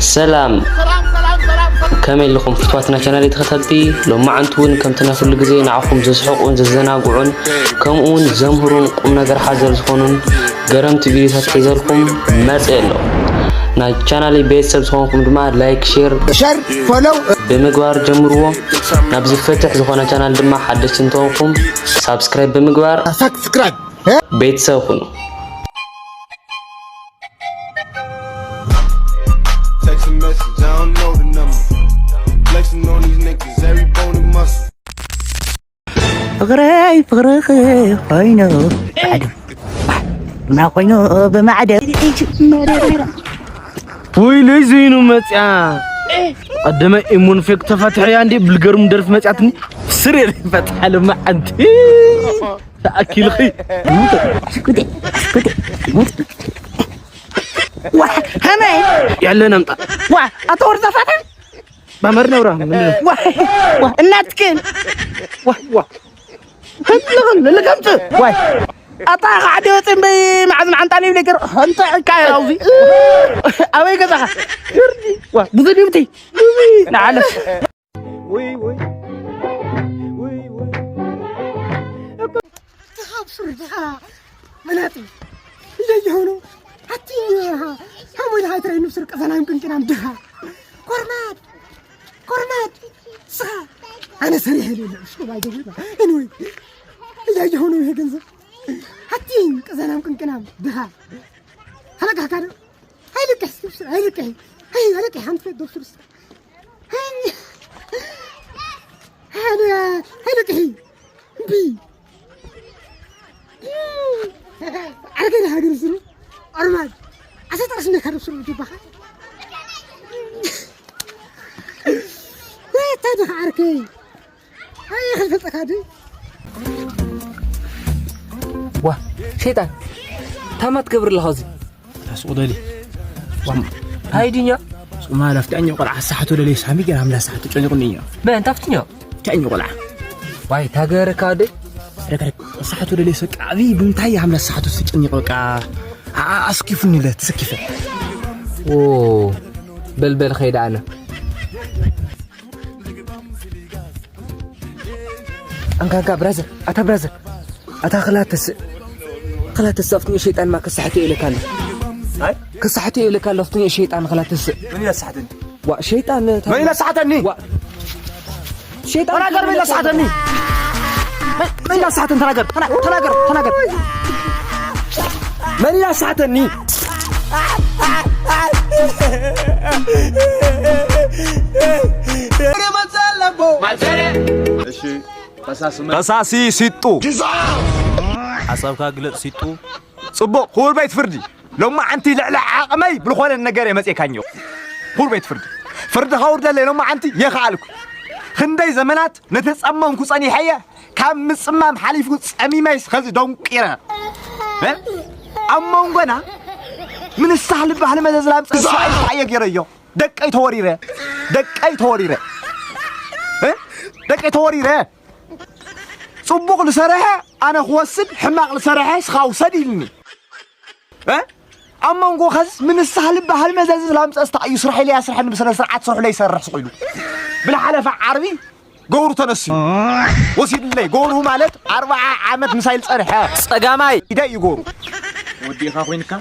ሰላም፣ ከመይ ኣለኹም ፍትዋትና ቻናል ተኸታተልቲ? ሎማዓንቲ እውን ከምቲ ናይ ኩሉ ግዜ ንዓኹም ዘስሕቁን ዘዘናግዑን ከምኡ እውን ዘምህሩን ቁም ነገር ሓዘል ዝኾኑን ገረምቲ ቪድዮታት ሒዘልኩም መፅእ ኣለኹ። ናይ ቻናለይ ቤተሰብ ዝኾንኩም ድማ ላይክ፣ ሼር ሸር ፎሎው ብምግባር ጀምርዎ። ናብዚ ፈትሕ ዝኾነ ቻናል ድማ ሓደሽቲ እንተኾንኩም ሳብስክራይብ ብምግባር ሳብስክራይብ ቤተሰብ ኩኑ። Text a message, I don't know the number. Flexing on these niggas, every bone and muscle. ፍቅረይ ፍቅርኺ ኮይኑ ባዕዱ ና ኮይኑ ብማዕደ ወይለይ ዘይኑ መፅያ ቀደመ ኢሙን ፌክ ተፋትሐያ እንዴ ብልገርም ደርፍ መፅያትኒ ስር ፈትሓ ልማዓንቲ ተኣኪልኺ ሽኩቲ ሽኩቲ ሽኩቲ ዋ ከመይ ያለን ኣምጣ ዋ ኣቶ ወርዛፋትን ባመር ነውራ ምንድን ነው? ዋ ዋ እናትክን ዋ ዋ ህልኽን ልልከምፅ ዋይ ኣታ ከዓዲ ወፅእ እምበይ መዓዝ መዓንጣል ይብለ ገር ከምተ ዕካ ኣብዚ ኣበይ ገዛኻ ዋ ብዙ ድምቲ ንዓለስ ድኻ ብሱር ድኻ መናጢ እያየሆኑ ሓቲ ሓሞይ ድኻ ትረይ ንብሱር ቀፈናም ቅንቅናም ድኻ ኮርማድ ኮርማድ ስኻ ኣነ ሰሪሕ የለ ሽኩባይ ደቡባ እንወይ እያየሆኑ ይሄ ገንዘብ ሓቲ ቀዘናም ቅንቅናም ድኻ ሓለቃ ካዶ ኣይልቅሕ ስብስር ኣይልቅሕ ኣይ ኣለቅሕ ሓንቲ ፈት ደብሱር ስኻ ሓነ ሓይለ ቅሒ እምቢ ዓረገ ደ ሃገር ስሩ ኣርማድ ዓሰ ጠርስ እንደ ካደብ ስሩ ጅባኻ ወታ ድኻ ዓርከይ ኣይ ኸልፈልጠካ ድ ዋ ሸይጣን ታማ ትገብር ኣለኻ እዚ ሱቕ ደሊ ኣይድኛ ሱማ ለፍትኛው ቆልዓ ሳሕቱ ደሊ ሳሚ ገና ኣምላ ሳሕቱ ጨኒቑኒ እኛ መን ታፍትኛ ጨኝ ቆልዓ ዋይ ታገረካ ወደ ረከረክ ሳሕቱ ደሊ ሰቃ ኣቢ ብምንታይ ኣምላ ሳሕቱ ስጨኒቑ በቃ ኣስኪፉኒ ለ ተሰኪፈ ኦ በልበል ኸይዳ ኣነ ኣንካንካ ብራዘር ኣታ ብራዘር ኣታ ክላተስ ክላተስ ኣፍትኒ ሸይጣን ማ ከሳሕቶ ኢለካ ኣሎ ኣይ ከሳሕቶ ኢለካ ኣሎ ኣፍትኒ ሸይጣን ክላተስ ምን ይነሳሕተኒ ዋ ሸይጣን ምን ይነሳሕተኒ ዋ ሸይጣን ተናገር ምን ይነሳሕተኒ ምን ይነሳሕተኒ ተናገር ተና- ተናገር ተናገር ምን ይነሳሕተኒ እሺ ፈሳሲ ሲጡ ሓሳብካ ግለጽ ሲጡ ጽቡቕ ክቡር ቤት ፍርዲ ሎማዓንቲ ልዕሊ ዓቕመይ ብልኾነ ነገር እየ መፅኤካኝ ክቡር ቤት ፍርዲ ፍርዲ ከውርደለይ ሎማዓንቲ የኽኣልኩ ክንደይ ዘመናት ንተፀመምኩ ፀኒሐየ ካብ ምፅማም ሓሊፉ ፀሚመይስ ኸዚ ደንቂረ ኣብ መንጎና ምንሳህ ልባህሊ መዘዝላም ፀስፋ እየ ገይረዮ ደቀይ ተወሪረ ደቀይ ተወሪረ ደቀይ ተወሪረ ፅቡቕ ዝሰረሐ ኣነ ክወስድ ሕማቕ ዝሰረሐ ስኻ ውሰድ ኢልኒ ኣብ መንጎ ኸስ ምንሳህ ልባህል መዘዝ ላምፀ ስታ እዩ ስራሕ ኢለያ ስርሐኒ ብስነ ስርዓት ስርሑ ለይሰርሕ ስቑ ኢሉ ብልሓለፈ ዓርቢ ገብሩ ተነስዩ ወሲድለይ ገብሩ ማለት ኣርባዓ ዓመት ምሳይ ዝፀንሐ ፀጋማይ ኢደ እዩ ገብሩ ወዲእኻ ኮይንካ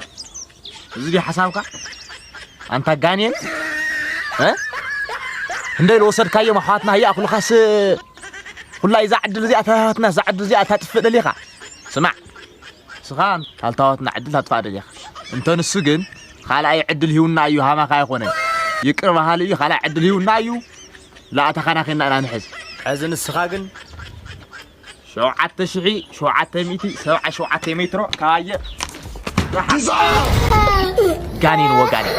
እዚ ድዩ ሓሳብካ ኣንታ ጋኔን እ? ክንደይ ዝወሰድካዮም ኣሕዋትና ህያእኩልኻስ ኩላ እዛ ዕድል እዚኣ ተሃትና እዛ ዕድል እዚኣ ታጥፍእ ደሊኻ ስማዕ ስኻ ካልታዋትና ዕድል ታጥፋእ ደሊኻ እንተ ንሱ ግን ካልኣይ ዕድል ሂውና እዩ ሃማኻ ኣይኮነን ይቅር በሃሊ እዩ ካልኣይ ዕድል ሂውና እዩ ለኣተኻና ኬና ኢና ንሕዝ ሕዚ ንስኻ ግን ሸውዓተ ሽሒ ሸውዓተ ሚእቲ ሰብዓ ሸውዓተ ሜትሮ ካባየ ጋኔን ወጋኔን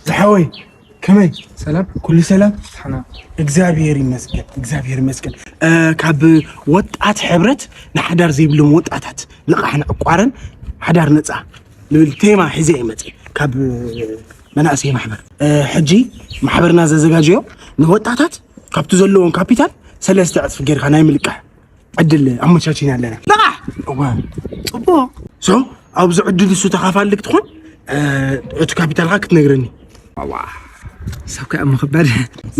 ዝሓወይ ከመይ ሰላም ኩሉ ሰላም ሓና እግዚኣብሔር ይመስገን እግዚኣብሔር ይመስገን እ፣ ካብ ወጣት ሕብረት ንሓዳር ዘይብሎም ወጣታት ንቓሕን ዕቋርን ሓዳር ነፃ ልብል ቴማ ሒዘ እየ መፅእ ካብ መናእሰይ ማሕበር እ፣ ሕጂ ማሕበርና ዘዘጋጀዮ ንወጣታት ካብቲ ዘለዎም ካፒታል ሰለስተ ዕፅፊ ጌርካ ናይ ምልቃሕ ዕድል ኣመቻቺና ኣለና ንቓሕ እወ ፅቡቅ ሶ ኣብዚ ዕድል እሱ ተኻፋሊ ክትኾን እቲ ካፒታልካ ክትነግረኒ። ሰብካ እሞ ክበድ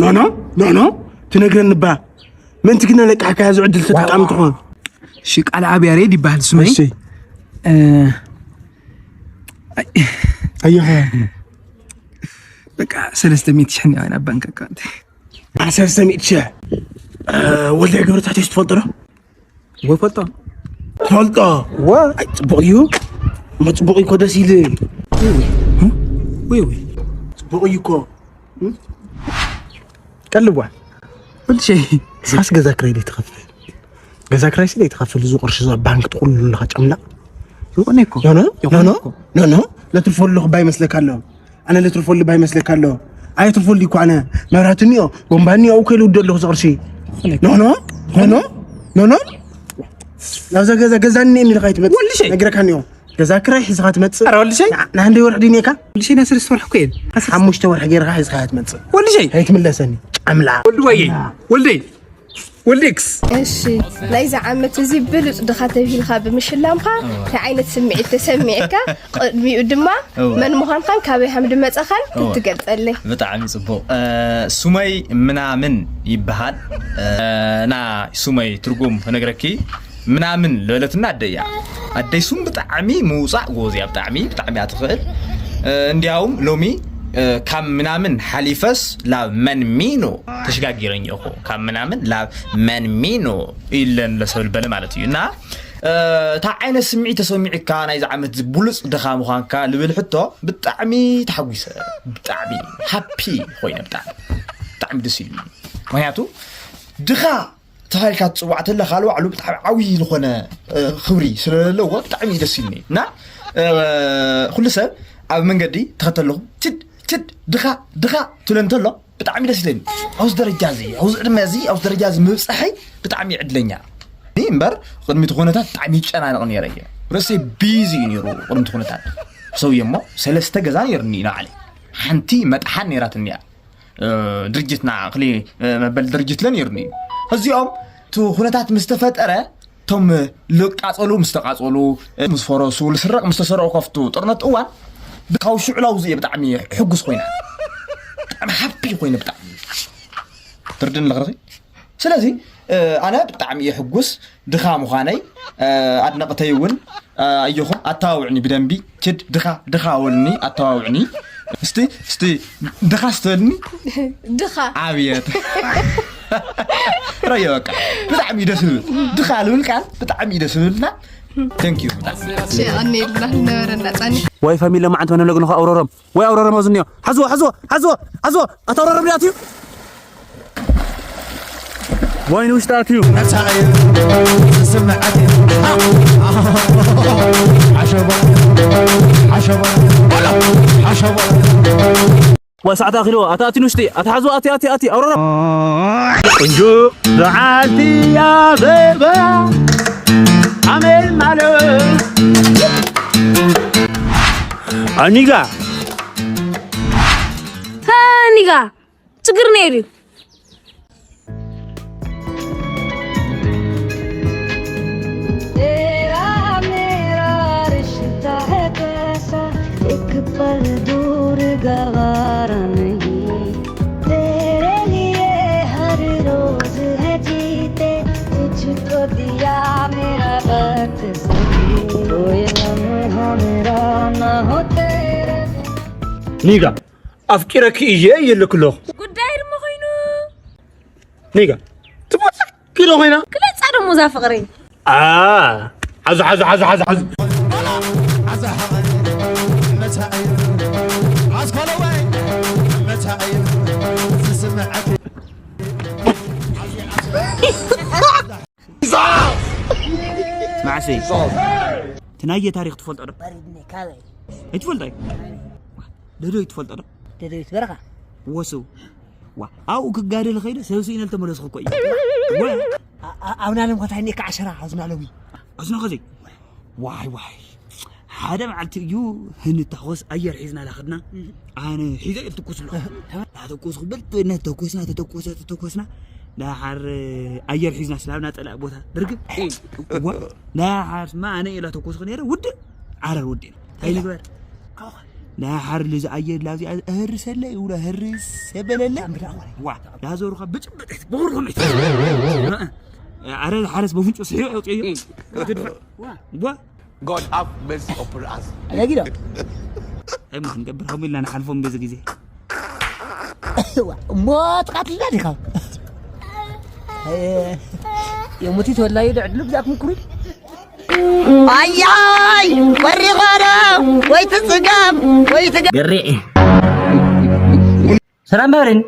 ኖኖ ኖኖ ትነግረኒ ባ ምእንቲ ክነለቃሕካ እዚ ዕድል ተጠቃሚ ትኾን። ሽቃል ኣብ ያሬድ ይበሃል ስመይ። ኣየኸ በቃ ሰለስተ ሚእቲ ሽሕ እኒኣ ናብ ባንክ ኣካውንት። ኣነ ሰለስተ ሚእቲ ሽሕ ወልዳይ ገብረታቴዎስ ትፈልጦ ዶ? ወይ ፈልጦ ትፈልጦ ወ ኣይ ጽቡቕ እዩ። እሞ ጽቡቕ እዩ እኮ ደስ ኢል ወይ ወይ ጽቡቕ እዩ እኮ። ቀልቧ ወልሸይ ሳስ ገዛ ክራይ ደይ ትኸፍል ገዛ ክራይ ሲ ደይ ትኸፍል። እዚ ቅርሺ ዛ ባንክ ትኹሉ ኣለኻ ጨምላቕ ይኾነ እኮ ኖኖ ይኾነ ኖኖ እኮ ኖኖ ለትርፎ ኣለኹ ባይ መስለካ ኣሎ። ኣነ ለትርፎ ባይ መስለካ ኣሎ። ኣየትርፎ እኮ ኣነ መብራትኒ እዮ ቦምባኒ እዮ እኮ ኢሉ ውደ ኣለኹ ዝቕርሺ ኖኖ ኖኖ ኖኖ ናብዛ ገዛ ገዛኒ እየ ኢልካ ይትመጽእ ወልሸይ። ነግረካኒ እዮ። ገዛ ክራይ ሒዝኻ ትመጽእ ኧረ ወልሸይ ንሓንደይ ወርሒ ድኔካ ወልሸይ ናይ ሰለስተ ወርሒ እኮ እየ ሓሙሽተ ወርሒ ገይርካ ሒዝካ ትመጽእ ወልሸይ ከይትምለሰኒ ጨምላ ወልዱ ወየ ወልደይ ወልዴክስ እሺ ናይዚ ዓመት እዚ ብሉፅ ድኻ ተብሂልካ ብምሽላምካ እንታይ ዓይነት ስምዒት ተሰሚዕካ ቅድሚኡ ድማ እወ። መን ምዃንካን ካበይ ሃም ድመፀኻን እወ። ክትገልፀለይ ብጣዕሚ ፅቡቕ እ፣ ሱመይ ምናምን ይበሃል እ፣ ና ሱመይ ትርጉም ክነግረኪ ምናምን ለበለትና ኣደይ እያ ኣደይ ሱም ብጣዕሚ ምውፃእ ጎበዝ እያ ብጣዕሚ ብጣዕሚ እያ ትኽእል እ፣ እንዲያውም ሎሚ እ፣ ካብ ምናምን ሓሊፈስ ላብ መንሚኖ ተሸጋጊረኝ እኮ ካብ ምናምን ላብ መንሚኖ ኢለን ለሰብል በለ ማለት እዩ እና እ፣ እታ ዓይነት ስምዒት ተሰሚዕካ ናይዚ ዓመት እዚ ብሉፅ ድኻ ምዃንካ ልብል ሕቶ ብጣዕሚ ተሓጒሰ ብጣዕሚ ሃፒ ኮይነ ብጣዕሚ ብጣዕሚ ደስ ኢሉኒ ምክንያቱ ድኻ ተባሂልካ ትፅዋዕ ተለካ ልባዕሉ ብጣዕሚ ዓብዪ ዝኾነ እ፣ ክብሪ ስለለዎ ብጣዕሚ እዩ ደስ ኢልኒ እና እ፣ ኩሉ ሰብ ኣብ መንገዲ ተኸተለኹ ትድ ትድ ድኻ ድኻ ትብለ እንተሎ ብጣዕሚ ደስ ይለኒ ኣብዚ ደረጃ እዚ ኣብዚ ዕድመ እዚ ኣብዚ ደረጃ እዚ ምብፃሐይ ብጣዕሚ ዕድለኛ እምበር ቅድሚ እቲ ኩነታት ብጣዕሚ ይጨናነቕ ነይረ እየ ርእሰይ ቢዚ እዩ ነይሩ ቅድሚ እቲ ኩነታት ሰውየ እሞ ሰለስተ ገዛ ነይርኒ ኢና ዓለ ሓንቲ መጥሓን ነይራትኒ እያ ድርጅትና ክሊ መበል ድርጅት ለ ነይርኒ እዩ እዚኦም እቲ ኩነታት ምስ ተፈጠረ እቶም ልቃፀሉ ምስ ተቃፀሉ ምስ ፈረሱ ልስረቕ ምስ ተሰረቑ ከፍቱ ጥርነት እዋን ካብ ሽዑ ላውዚ እየ ብጣዕሚ ሕጉስ ኮይነ ብጣዕሚ ሃፒ ኮይነ ብጣዕሚ ትርድን ኣለኽርኺ ስለዚ ኣነ ብጣዕሚ እየ ሕጉስ ድኻ ምዃነይ ኣድነቕተይ እውን ኣየኹም ኣተባብዕኒ ብደንቢ ችድ ድኻ ድኻ ወልኒ ኣተባብዕኒ እስቲ እስቲ ድኻ ስተልኒ ድኻ ኣብየት ረዮ በቃ ብጣዕሚ እዩ ደስ ዝብል ድኻ ልብል ቃል ብጣዕሚ እዩ ደስ ዝብልና thank you ብጣዕሚ ሸቐኒ የብልና ነበረና ፃኒ ወይ ፋሚሊ ለማዓንቲ መነለግንኹ ኣውረሮም ወይ ኣውረሮም ኣብዚ እኒኦ ሓዝዎ ሓዝዎ ሓዝዎ ሓዝዎ ኣታ ኣውረሮም ዲኣትዩ ወይ ንውሽጢ ኣትዩ መጻኢ ዝስምዐት ሓሸቦ ሓሸቦ ሓሸቦ ወይ ሰዓት ኣኺልዎ ኣታ ኣቲ ንውሽጢ ኣታ ሓዝዎ ኣቲ ኣቲ ኣቲ ኣውረሮም ቆንጆ በዓልቲ ኣበባ ኣሜን ማለት ኣኒጋ ሃኒጋ ችግር ነይሩ तेरा मेरा रिश्ता है कैसा एक पल दूर गवारा नहीं तेरे लिए हर रोज है जीते तुझको दिया मेरा वक्त सही कोई लम्हा मेरा ना हो तेरे ኒጋ ኣፍቂረኪ እየ እየለኩ ኣለኹ ጉዳይ ድማ ኮይኑ ኒጋ ትሞት ኪሎ ኮይና ክለፃ ደሞ እዛ ፍቅሪ ሓዙ ሓዙ ሓዙ ሓዙ ሓዙ ማዕሰይ ትናየ ታሪክ ትፈልጦ ዶ ኣይትፈልጦ እዩ ደዶ ይትፈልጦ ዶ ደደቢት በረኻ ወስው ዋ ኣብኡ ክጋደል ኸይደ ሰብ ስኢነ ልተመለስኩ እኮ እዩ ኣብ ናለም ኮታይ እኒካ ዓሸራ ኣዝናለዊ ኣዝኖ ኸዘይ ዋይ ዋይ ሓደ መዓልቲ እዩ ህንታኾስ ኣየር ሒዝና ላኽድና ኣነ ሒዘ እየ ትኩስ ብሎ ናተኮስ ክብል ነተኮስና ተተኮሰ ተተኮስና ዳሓር ኣየር ሒዝና ስላብና ፀላእ ቦታ ድርግም ዳሓር ስማ ኣነ እየ ላተኮስኩ ነረ ውድእ ዓረር ወዴና እንታይ ንግበር? ናይ ሓርሊ ዝኣየር ላብዚኣ እህርሰለ ይብሎ፣ ህርስ የበለለ። ዋ ዳዞርካ ብጭብጥ ብቑርቑሚት። ኣረ ሓረስ በፍንጩ ስሒቑ የውፅዮ። ትድፋ ዋ God have mercy upon us. ኣጋጊዶ ኣይሞት ንገብር ከምኡ ኢልና ንሓልፎም በዚ ግዜ። ሞት ቃትልና ዲኻ የሙቲ ተወላዩ ድዕድሉ ብዛኩም ክሩድ ኣያይ ወሪቆዶ ወይ ትጽገም ወይ ትገ ገሬ ሰላም በርን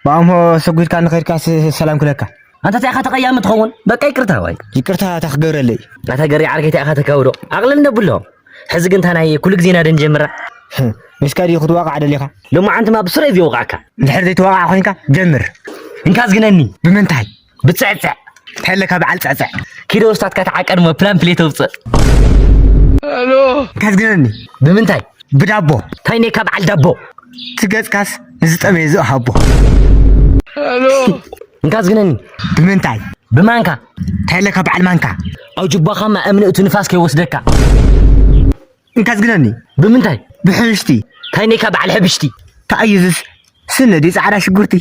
ብኣምሆ ሰጒድካ ንኸድካ ሰላም ክለካ ኣንተ እንታይ ኢኻ ተቐያሚ ትኸውን? በቃ ይቅርታ ዋይ። ይቅርታ እታ ክገብረለይ። ኣታ ገሬ ዓርከይ እንታይ ኢኻ ተካብዶ? ዓቕሊ ነብሎ። ሕዚ ግን እንታይ ናይ ኩሉ ግዜ ኢና ደንጀምራ። ምስካ ድዩ ክትዋቃዕ ደሊኻ? ሎማዓንትማ ብስረይ ዝወቃዕካ። እንድሕር ዘይተዋቃዕ ኮይንካ ጀምር። እንካ ዝግነኒ። ብምንታይ? ብፅዕፅዕ። እንታይ ኣለካ በዓል ፅዕፅዕ? ኪዶ ውስታትካ ተዓቀድሞ ፕላን ፕሌት ኣውፅእ። እንካ ዝግነኒ። ብምንታይ? ብዳቦ። እንታይ ኔካ በዓል ዳቦ? ትገጽካስ ንዝጠመየ ዝእሃቦ። እንካ ዝግነኒ። ብምንታይ? ብማንካ። እንታይ ኣለካ በዓል ማንካ? ኣብ ጅባኻማ እምኒ እቱ ንፋስ ከይወስደካ። እንካ ዝግነኒ። ብምንታይ? ብሕብሽቲ። እንታይ ኔካ በዓል ሕብሽቲ? ተኣይዝስ ስነዲ ጻዕዳ ሽጉርቲ።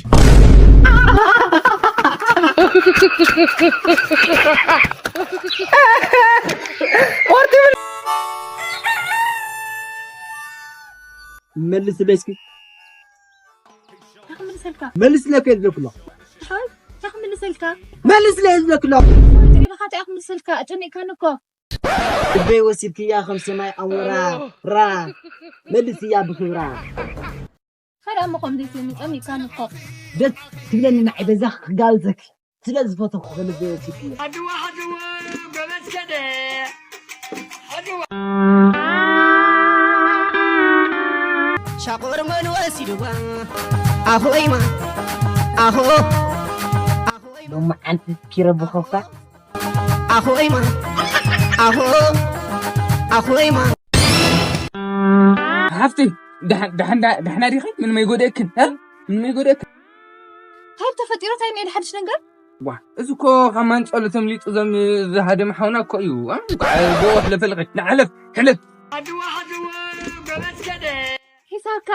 መልስለይ እስኪ። እንታይ ክምልሰልካ? መልስለይ እኮ እየ ዝብለኩ ኣለኹ። እንታይ ክምልሰልካ? መልስለይ እየ ዝብለኩ ኣለኹ። ጥዒልካ እንታይ ክምልሰልካ? ኣጨኒቕካኒ እኮ። ልበይ ወሲድክያ ከም ሰማይ ኣሞራ ራ መልስያ ብኽብራ። ካልእ እሞ ከምዚ ስም ጸሚእካኒ እኮ። ደስ ትብለኒ ንዓይ በዛ ክጋብዘኪ ስለ ዝፈተኹ ከልበይ ወሲድክያ። ሻቆር መን ወሲድዋ ኣሆይማ ኣሆ ሎማዓንቲ ኪረብኸካ ኣኾይማ ኣኾ ኣኾይማ ሓፍቲ ዳሕና ዲኺ? ምንም ኣይጎደእክን። ምንም ኣይጎደእክን። እንታይ ተፈጢሩ? እንታይ እኒኦ ሓድሽ ነገር? ዋ፣ እዚ እኮ ካብ ማንጸሎ ተምሊጡ ዘም ዝሃደመ ሓውና እኮ እዩ። ጓዕ ጎ ሕለፈልኺ። ንዓለፍ ሕለፍ። ሒሳካ።